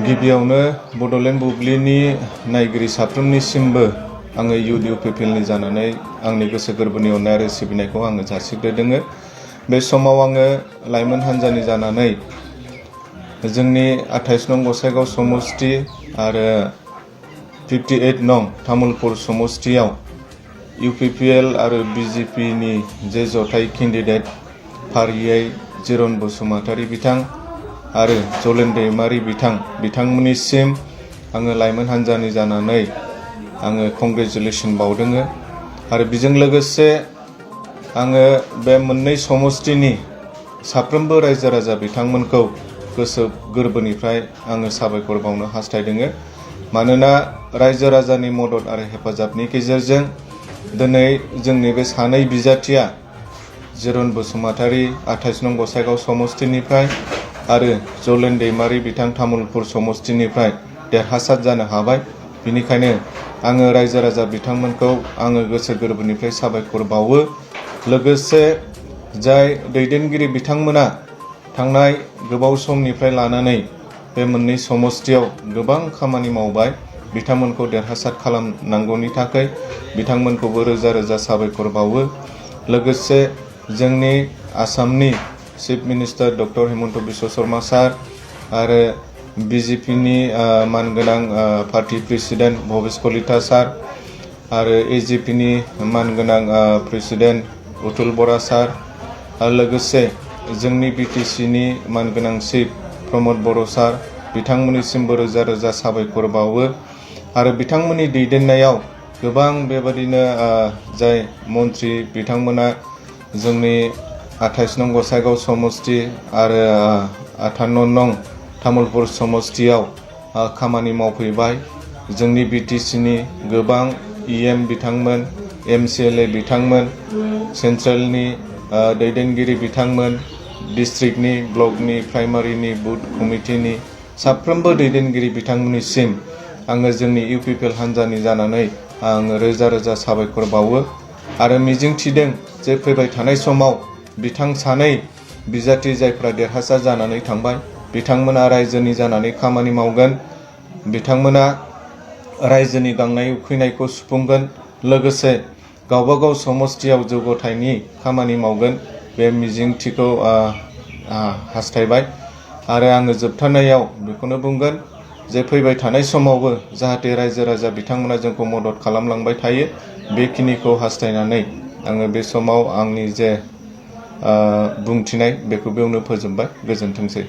गिबियावनो बड'लेण्ड बुब्लिनि नायगिरि साफ्रोमनिसिमबो आङो UPPLनि जानानै आंनि गोसो गोरबोनि अननाय आरो सिबिनायखौ आङो जासिग्रोदोङो। बे समाव आङो लाइमोन हान्जानि जानानै जोंनि 28 नं गसाइगाव समस्ति आरो 58 नं तामुलपुर समस्तियाव UPPL आरो BJPनि जे जथाय केन्डिडेट फारियै जिरन बसुमतारी बिथां आरो जलेन दैमारी बिथांमोननिसिम आङो लाइमोन हान्जानि जानानै आङो कंग्रेचुलेसन बावदोङो आरो बेजों लोगोसे आङो बे मोननै समस्तिनि साफ्रोमबो रायजो राजा बिथांमोनखौ गोसो गोरबोनिफ्राय आङो साबायखर बावनो हास्थायदोङो। मानोना रायजो राजानि मदद आरो हेफाजाबनि गेजेरजों दिनै जोंनि बे सानै बिजाथिया जिरन बसुमतारी 28 नं गसाइगाव समस्तिनिफ्राय आरो जलेन दैमारी बिथां तामुलपुर समस्तिनिफ्राय देरहासार जानो हाबाय। बेनिखायनो आङो रायजो राजा बिथांमोनखौ आङो गोसो गोरबोनिफ्राय साबायखर बावो। लोगोसे जाय दैदेनगिरि बिथांमोना थांनाय गोबाव समनिफ्राय लानानै बे मोननै समस्तियाव गोबां खामानि मावबाय, बिथांमोनखौ देरहासार खालामनांगौनि थाखाय बिथांमोनखौबो रोजा रोजा साबायखर बावो। लोगोसे जोंनि आसामनि chief minister doctor Himanta Biswa Sarma sir आरो BJPनि मानगोनां party president Bhabesh Kalita sir आरो AJPनि मानगोनां प्रेसिडेन्ट उत्तुल बरा सार आरो लोगोसे जोंनि BTCनि मानगोनां चिफ प्रमद बर' सार बिथांमोननिसिमबो रोजा रोजा साबायखर बावो आरो बिथांमोननि दैदेननायाव गोबां बेबादिनो जाय मन्त्रि बिथांमोना जोंनि 28 नं गसाइगाव समस्ति आरो 58 नं तामुलपुर समस्तियाव खामानि मावफैबाय। जोंनि BTCनि गोबां EM बिथांमोन, MCLA बिथांमोन, सेन्ट्रेलनि दैदेनगिरि बिथांमोन, डिस्ट्रिक्टनि, ब्लकनि, प्राइमारिनि, बुथ कमिटिनि साफ्रोमबो दैदेनगिरि बिथांमोननिसिम आङो जोंनि UPPL हान्जानि जानानै आङो रोजा रोजा साबायखर बावो आरो मिजिंथिदों जे फैबाय थानाय समाव बिथां सानै बिजाथि जायफ्रा देरहासार जानानै थांबाय बिथांमोना रायजोनि जानानै खामानि मावगोन, बिथांमोना रायजोनि गांनाय उखैनायखौ सुफुंगोन, लोगोसे गावबागाव समस्तियाव जौगाथायनि खामानि मावगोन, बे मिजिंथिखौ हास्थायबाय। आरो आङो जोबथारनायाव बेखौनो बुंगोन जे फैबाय थानाय समावबो जाहाथे रायजो राजा बिथांमोना जोंखौ मदद खालामलांबाय थायो, बेखिनिखौ हास्थायनानै आङो बे समाव आंनि जे बुंथिनाय बेखौ बेयावनो फोजोबबाय। गोजोनथोंसै।